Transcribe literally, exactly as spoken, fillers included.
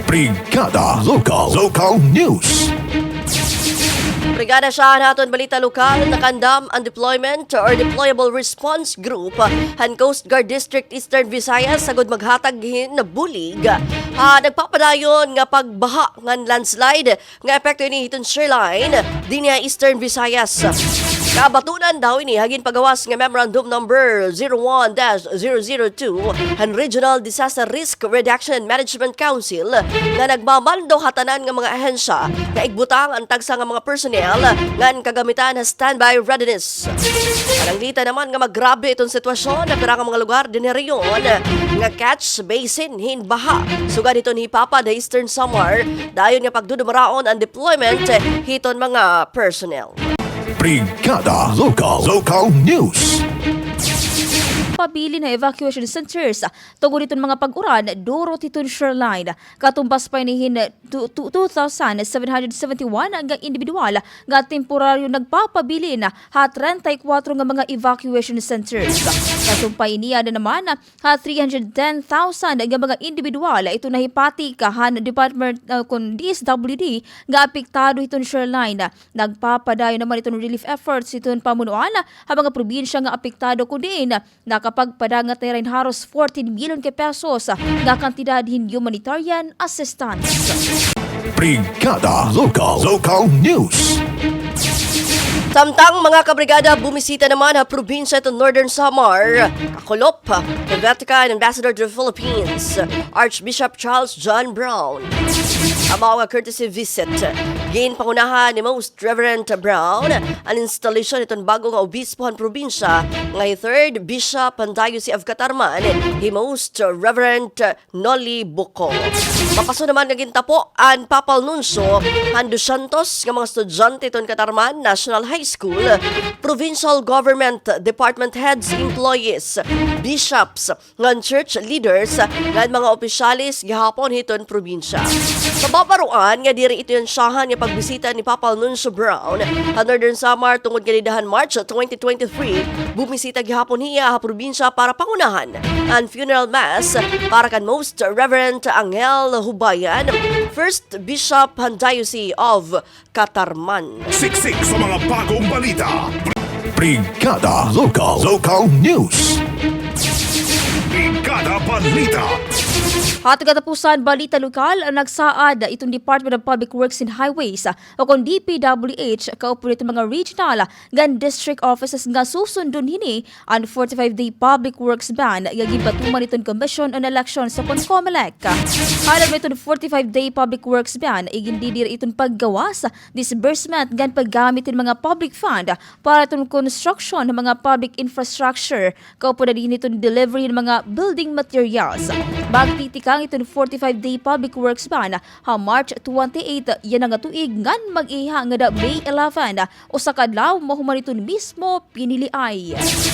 Brigada Lokal, Local News. Brigada, siya han aton balita lokal. Nakandam an deployment or deployable response group han Coast Guard District Eastern Visayas sagod maghatag hin bulig ha nagpapadayon nga pagbaha ngan landslide nga epekto ini hiton Shoreline dinhi ha Eastern Visayas. Kabatunan daw ini ha ginpagawas nga Memorandum Number zero one dash zero zero two han Regional Disaster Risk Reduction and Management Council nga nagmamando ha tanan nga mga ahensya nga igbutang an tagsa nga mga personnel ngan kagamitan ha standby readiness. Pananglitan naman nga maggrabe iton sitwasyon ha pira nga mga lugar dinhi ha rehiyon nga catch basin hin baha, sugad hiton hipapad ha Eastern Samar, dayon nga pagdudumaraon an deployment hiton mga personnel. Brigada Lokal, Local News. Pabilin ha evacuation centers tungod hiton mga pag-uran durot hiton Shoreline. Katumbas pa ini hin two, two, two thousand seven hundred seventy-one nga indibidwal nga temporaryo nagpapabilin ha treinta y cuatro nga mga evacuation centers. Kasumpay niya na naman ha three hundred ten thousand nga mga indibidwal iton nahipatik han Department, ah, kun D S W D nga apektado hiton Shoreline. Nagpapadayon naman iton relief efforts hiton pamunuan ha mga probinsya nga apektado, kun diin nakapagpadangat na hira hin haros fourteen milyon ka pesos nga kantidad hin humanitarian assistance. Brigada Lokal, Local News. Samtang, mga kabrigada, bumisita naman ha probinsya hiton Northern Samar, kakulop, the Vatican Ambassador to the Philippines, Archbishop Charles John Brown. Amo nga courtesy visit. Ginpangunahan ni Most Reverend Brown an installation hiton bag-o nga obispo han probinsya nga hi Third Bishop han Diocese of Catarman, hi Most Reverend Noli Bucco. Mapaso naman nga gintapo an Papal Nuncio han dosyentos nga mga estudyante hiton Catarman National High School, provincial government department heads, employees, bishops, ngan church leaders, ngan mga opisyales gihapon hiton probinsya. Mababaroan nga diri ito an syahan nga pagbisita ni Papal Nuncio Brown ha Northern Samar, tungod nga dida han March twenty twenty-three, bumisita gihapon hiya ha probinsya para pangunahan an funeral mass para kan Most Reverend Angel Hubayan, First Bishop han Diocese of Catarman. Siksik sa mga bagong balita. Brigada Lokal, Local News. Brigada Balita. Aton katapusan balita lokal, nagsaad iton Department of Public Works and Highways, o kon D P W H, kaupod hiton mga regional ngan district offices nga susundon hini an forty-five day public works ban nga ginpatuman hiton Commission on Elections o kon COMELEC. Halad man hiton forty-five day public works ban, igindidiri iton paggawas, disbursement ngan paggamit hin mga public fund para hiton construction han mga public infrastructure, kaupod na dinhi hiton delivery hin mga building materials. Magtitikang iton forty-five day public works ban ha March twenty-eight yana nga tuig ngan mag-iha ngada May eleven, usa ka adlaw mahuman hiton mismo piniliay.